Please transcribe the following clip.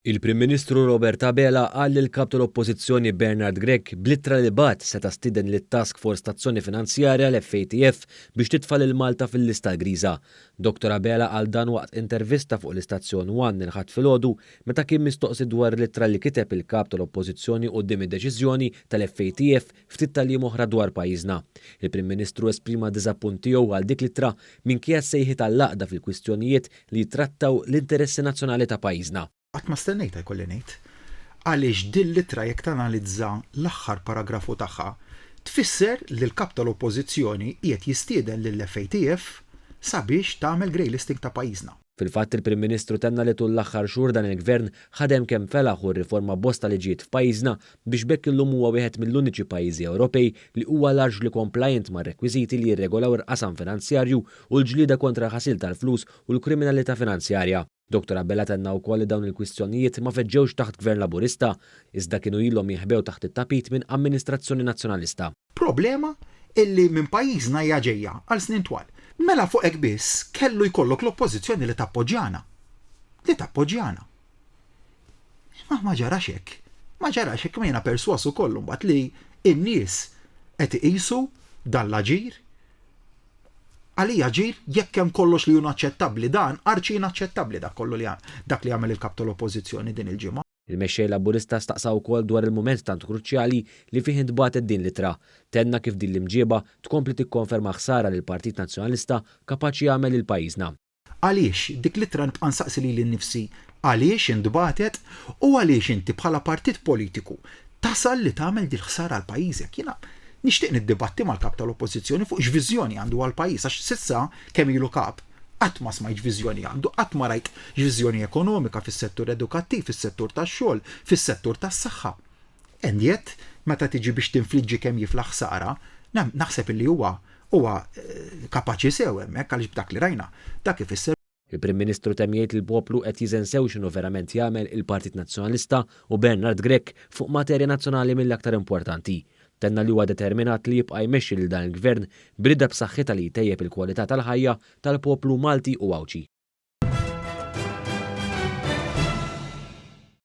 Il-Prim Ministru Robert Abela qal li l-Kap tal-Oppożizzjoni Bernard Grech bl-ittra li bagħat seta' stieden lit-Task Force t'Azzjoni Finanzjarja, l-FATF, biex titfa' lil Malta fil-lista l-griża. Dottor Abela qal dan waqt intervista fuq l-istazzjon One il-Ħadd filgħodu meta kien mistoqsi dwar l-ittra li kiteb il-Kap tal-Oppożizzjoni quddiem id-deċiżjoni tal-FATF ftit tal-jiem oħra dwar pajjiżna. Il-Prim Ministru esprima d-diżappunt tiegħu għal dik l-ittra minkejja s-sejħiet għall-għaqda fil-kwistjonijiet li jittrattaw l-interessi nazzjonali ta' pajjiżna. Qatt ma stennejtha jkolli ngħid. Għaliex din l-ittra jekk tanalizza l-aħħar paragrafu tagħha, tfisser li l-Kap tal-Oppożizzjoni qiegħed jistieden lill-FATF sabiex tagħmel grey listing ta' pajjiżna. Fil-fatt il-Prim Ministru tenna li tul l-aħħar xhur dan il-Gvern ħadem kemm felaħ u rriforma bosta liġijiet f'pajjiżna biex b'hekk illum huwa wieħed mill-uniċi pajjiżi Ewropej li huwa largely compliant mar-rekwiżiti li jirregolaw il-qasam finanzjarju u l-ġlieda kontra l-ħasil tal-flus u l-kriminalità finanzjarja. Dottor Abela tenna wkoll li dawn il-kwistjonijiet ma feġġewx taħt Gvern Laburista, iżda kienu ilhom jinħbew taħt it-tapit minn amministrazzjoni Nazzjonalista. Problema illi minn pajjiżna hija ġejja għal snin twal. Mela fuq hekk biss kellu jkollok l-Oppożizzjoni li tappoġġjana. Li tappoġġjana. Imma ma ġarax hekk. Ma ġarax hekk, imma jiena persważ ukoll imbagħad li n-nies qed iqisu dan l-aġir Għalija ġir jekk hemm kollox li hu inaċċettabbli dan arċi inaċċettabbli dak kollu li dak li għamel il-Kap tal-Oppożizzjoni din il-ġimgħa. Il-Mexxej Laburista staqsa wkoll dwar il-mument tant kruċjali li fih intbagħtet din l-ittra. Tenna kif din l-imġieba tkompli tikkonferma l-ħsara li l-Partit Nazzjonalista kapaċi jagħmel lil pajjiżna. Għaliex? Dik l-ittra nibqa' nsaqsi lili nnifsi għaliex intbagħtet u għaliex inti bħala partit politiku tasal li tagħmel dil-ħsara għal pajjiżek. Jiena nixtieq niddibatti mal-Kap tal-Oppożizzjoni fuq x'viżjoni għandu għall-pajjiż għax s'issa kemm ilu Kap qatt ma smajt x'viżjoni għandu, qatt ma rajt x'viżjoni ekonomika fis-settur edukattiv, fis-settur tax-xogħol, fis-settur tas-saħħa. And yet, meta tiġi biex tinfliġġi kemm jiflaħ ħsara, naħseb illi huwa huwa kapaċi sew hemmhekk għaliex b'dak li rajna, dak ifisser. Il-Prim Ministru temm jgħid li l-poplu qed jiżen sew x'inhu verament jagħmel il-Partit Nazzjonalista u Bernard Grech fuq materja nazzjonali mill-aktar importanti. Tenna li huwa determinat li jibqa' jmexxi lil dan il-Gvern b'rieda b'saħħitha li jtejjeb il-kwalità tal-ħajja tal-poplu Malti u Għawdxi.